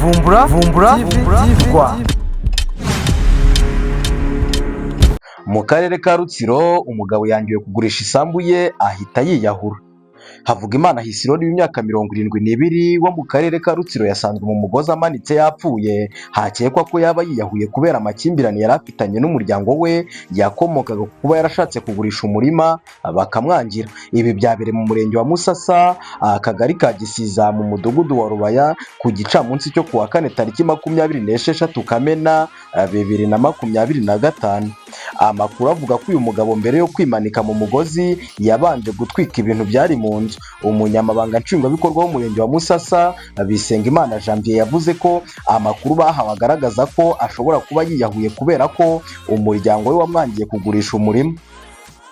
Vumbura Vumbura TV Rwa. Mu karere ka Rutsiro umugabo yangiwe kugurisha isambu ye ahita yiyahura. Havugimana Hisironi w'imyaka 72 wo mu karere ka Rutsiro yasanzwe mu mugozi amanitse yapfuye, hakekwa ko yaba yiyahuye kubera amakimbirane yari afitanye n'umuryango we yakomokaga ku kuba yarashatse kugurisha umurima bakamwangira. Ibi byabereye mu murenge wa Musasa, akagari ka Gisiza, mu mudugudu wa Rubaya, ku gicamunsi cyo ku wa kane tariki 26 Kamena 2025. Amakuru avuga ko uyu mugabo mbere yo kwimanika mu mugozi yabanje gutwika ibintu byari mu nzu. Umunyamabanga nshingwabikorwa w'umurenge wa Musasa, Bisengimana Janvier, yavuze ko amakuru bahawe agaragaza ko ashobora kuba yiyahuye kubera ko umuryango we wamwangiye kugurisha umurima.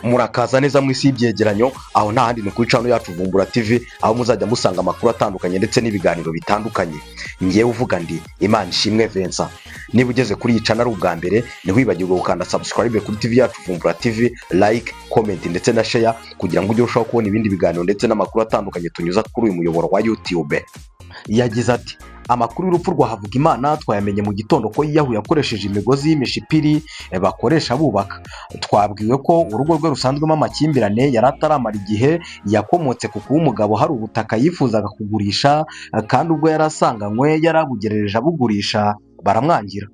Murakaza neza mu isi y'ibyegeranyo, aho nta handi ni kuri channel yacu Vumbura TV, aho muzajya musanga amakuru atandukanye ndetse n'ibiganiro bitandukanye. Ngewe uvuga ndi Imana Ishimwe Vincent. Niba ugeze kuri iyi channel ari ubwa mbere, ntiwibagirwe gukanda subscribe kuri TV yacu Vumbura TV, like, comment ndetse na share, kugira ngo ujye urushaho kubona ibindi biganiro ndetse n'amakuru atandukanye tunyuza kuri uyu muyoboro wa YouTube. Yagize ati: "Amakuru y'urupfu rwa Havugimana twayamenye mu gitondo ko yiyahuye akoresheje imigozi y'imishipiri bakoresha bubaka. Twabwiwe ko urugo rwe rusanzwemo amakimbirane yari ataramara igihe, yakomotse ku kuba umugabo hari ubutaka yifuzaga kugurisha, kandi ubwo yari asanganywe yari abugerereje abugurisha baramwangira."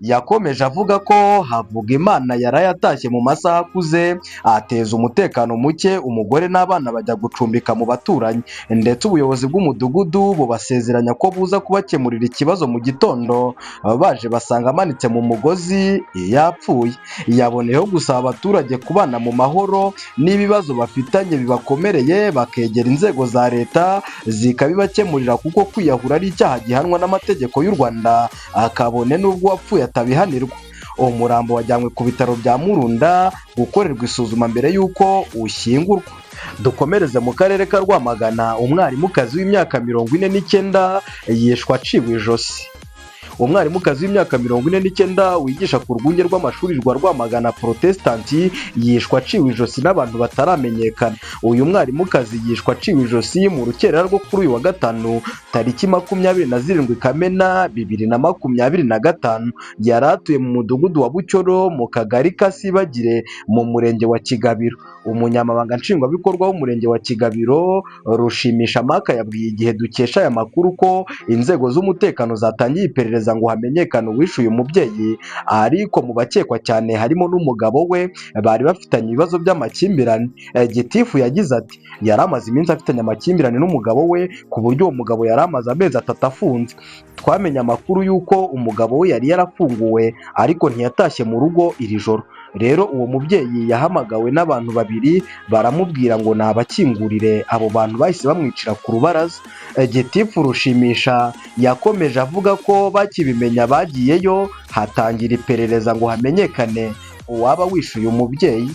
Yakomeje avuga ko Havugimana yaraye atashye mu masaha akuze, ateza umutekano muke, umugore n'abana bajya gucumbika mu baturanyi, ndetse ubuyobozi bw'umudugudu bubasezeranya ko buza kubakemurira ikibazo mu gitondo. Baje basanga amanitse mu mugozi yapfuye. Yaboneyeho gusaba abaturage kubana mu mahoro, n'ibibazo bafitanye bibakomereye bakegera inzego za leta zikabibakemurira, kuko kwiyahura ari icyaha gihanwa n'amategeko y'u Rwanda, kabone n'ubwo uwapfuye atabihanirwa. Uwo murambo wajyanywe ku bitaro bya Murunda gukorerwa isuzuma mbere y'uko ushyingurwa. Dukomereze mu karere ka Rwamagana, umwarimukazi w'imyaka 49 yishwe aciwe ijosi. Umwarimukazi w'imyaka 49 wigisha ku rwunge rw'amashuri rwa Rwamagana Protesitanti yishwe aciwe ijosi n'abantu bataramenyekana. Uyu mwarimukazi yishwe aciwe ijosi mu rukerera rwo kuri uyu wa gatanu tariki 27 Kamena 2025. Yari atuye mu mudugudu wa Bucyoro, mu kagari ka Sibagire, mu murenge wa Kigabiro. Umunyamabanga nshingwabikorwa w'umurenge wa Kigabiro, Rushimisha Maka, yabwiye Igihe dukesha aya makuru ko inzego z'umutekano zatangiye iperereza ngo hamenyekane uwishe uyu mubyeyi, ariko mu bakekwa cyane harimo n'umugabo we bari bafitanye ibibazo by'amakimbirane. Gitifu yagize ati: "Yari amaze iminsi afitanye amakimbirane n'umugabo we, ku buryo uwo mugabo yari amaze amezi 3 afunze. Twamenye amakuru y'uko umugabo we yari yarafunguwe, ariko ntiyatashye mu rugo iri joro. Rero uwo mubyeyi yahamagawe n'abantu babiri baramubwira ngo nabakingurire, abo bantu bahise bamwicira ku rubaraza." Gitifu Rushimisha yakomeje avuga ko bakibimenya bagiyeyo, hatangira iperereza ngo hamenyekane uwaba wishe uyu mubyeyi.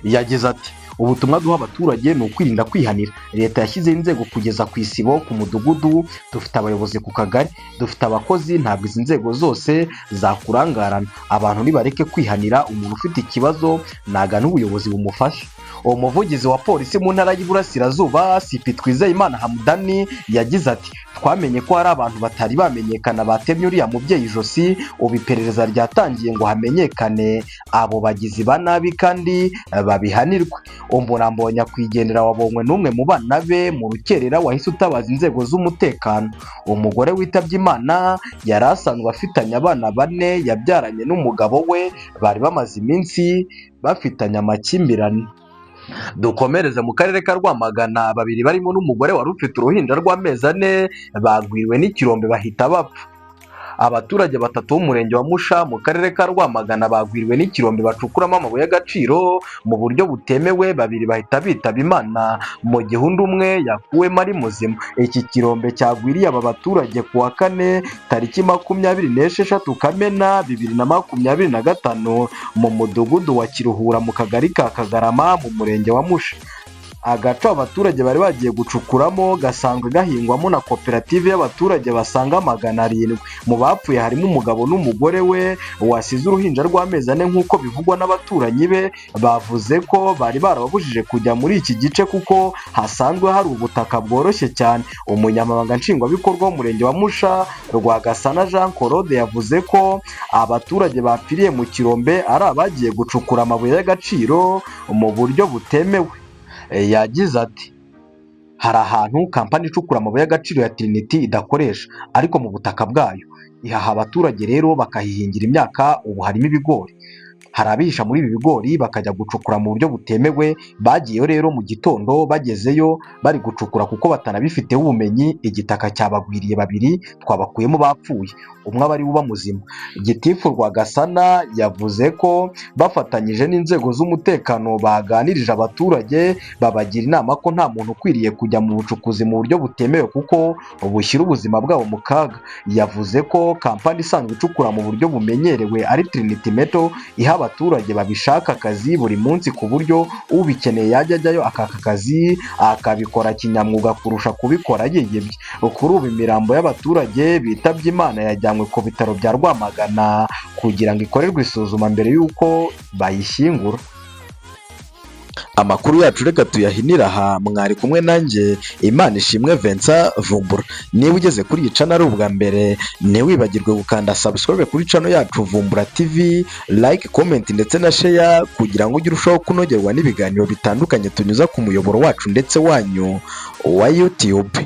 Yagize ati: "Ubutumwa duha abaturage ni ukwirinda kwihanira. Leta yashyizeho inzego kugeza ku isibo, ku mudugudu, dufite abayobozi ku kagari, dufite abakozi, ntabwo izi nzego zose zakurangarana. Abantu nibareke kwihanira, umuntu ufite ikibazo nagana ubuyobozi bumufashe." Umuvugizi wa polisi mu ntara y'Iburasirazuba, CP Twizeyimana Hamudani, yagize ati: "Twamenye ko hari abantu batari bamenyekana batemye uriya mubyeyi ijosi. Ubu iperereza ryatangiye ngo hamenyekane abo bagizi ba nabi kandi babihanirwe." Umurambo wa nyakwigendera wabonywe n'umwe mu bana be mu rukerera, wahise utabaza inzego z'umutekano. Umugore witabye Imana yari asanzwe afitanye abana bane yabyaranye n'umugabo we bari bamaze iminsi bafitanye amakimbirane. Dukomereze mu karere ka Rwamagana, babiri barimo n'umugore wari ufite uruhinja rw'amezi 4 bagwiriwe n'ikirombe bahita bapfa. Abaturage batatu b'umurenge wa Musha mu karere ka Rwamagana bagwiriwe n'ikirombe bacukuramo amabuye y'agaciro mu buryo butemewe, babiri bahita bitaba Imana mu gihe undi umwe yakuwemo ari muzima. Iki kirombe cyagwiriye aba baturage ku wa kane tariki 26 Kamena 2025 mu mudugudu wa Kiruhura, mu kagari ka Kagarama, mu murenge wa Musha. Agace abaturage bari bagiye gucukuramo gasanzwe gahingwamo na koperative y'abaturage basaga 700. Mu bapfuye harimo umugabo n'umugore we wasize uruhinja rw'amezi 4, nk'uko bivugwa n'abaturanyi be. Bavuze ko bari barababujije kujya muri iki gice kuko hasanzwe hari ubutaka bworoshye cyane. Umunyamabanga Nshingwabikorwa w'Umurenge wa Musha, Rwagasana Jean Claude, yavuze ko abaturage bapfiriye mu kirombe ari abagiye gucukura amabuye y'agaciro mu buryo butemewe. Yagize ati: "Hari ahantu kampani icukura amabuye y'agaciro ya Trinity idakoresha, ariko mu butaka bwayo ihaha abaturage rero bakahihingira imyaka. Ubu harimo ibigori. Hari abihisha muri ibi bigori bakajya gucukura mu buryo butemewe. Bagiyeyo rero mu gitondo, bagezeyo bari gucukura kuko batanabifiteho ubumenyi, igitaka cyabagwiriye. Babiri twabakuyemo bapfuye, umwe aba ari we uba muzima." Gitifu Rwagasana yavuze ko bafatanyije n'inzego z'umutekano baganirije abaturage, babagira inama ko nta muntu ukwiriye kujya mu bucukuzi mu buryo butemewe kuko bushyira ubuzima bwabo mu kaga. Yavuze ko kampani isanzwe icukura mu buryo bumenyerewe ari Trinity Metal, iha abaturage babishaka akazi buri munsi, ku buryo ubikeneye yajya ajyayo akaka akazi akabikora kinyamwuga kurusha kubikora yiyebye. Kuri ubu imirambo y'abaturage bitabye Imana yajyanywe ku bitaro bya Rwamagana kugira ngo ikorerwe isuzuma mbere y'uko bayishyingura. Amakuru yacu reka tuyahinire aha. Mwari kumwe nanjye, Imana ishimwe Vincent Vumbura. Niba ugeze kuri iyi channel ari ubwa mbere, ntiwibagirwe gukanda subscribe kuri channel yacu Vumbura TV, like, comment ndetse na share, kugira ngo ujye urushaho kunogerwa n'ibiganiro bitandukanye tunyuza ku muyoboro wacu ndetse wanyu wa YouTube.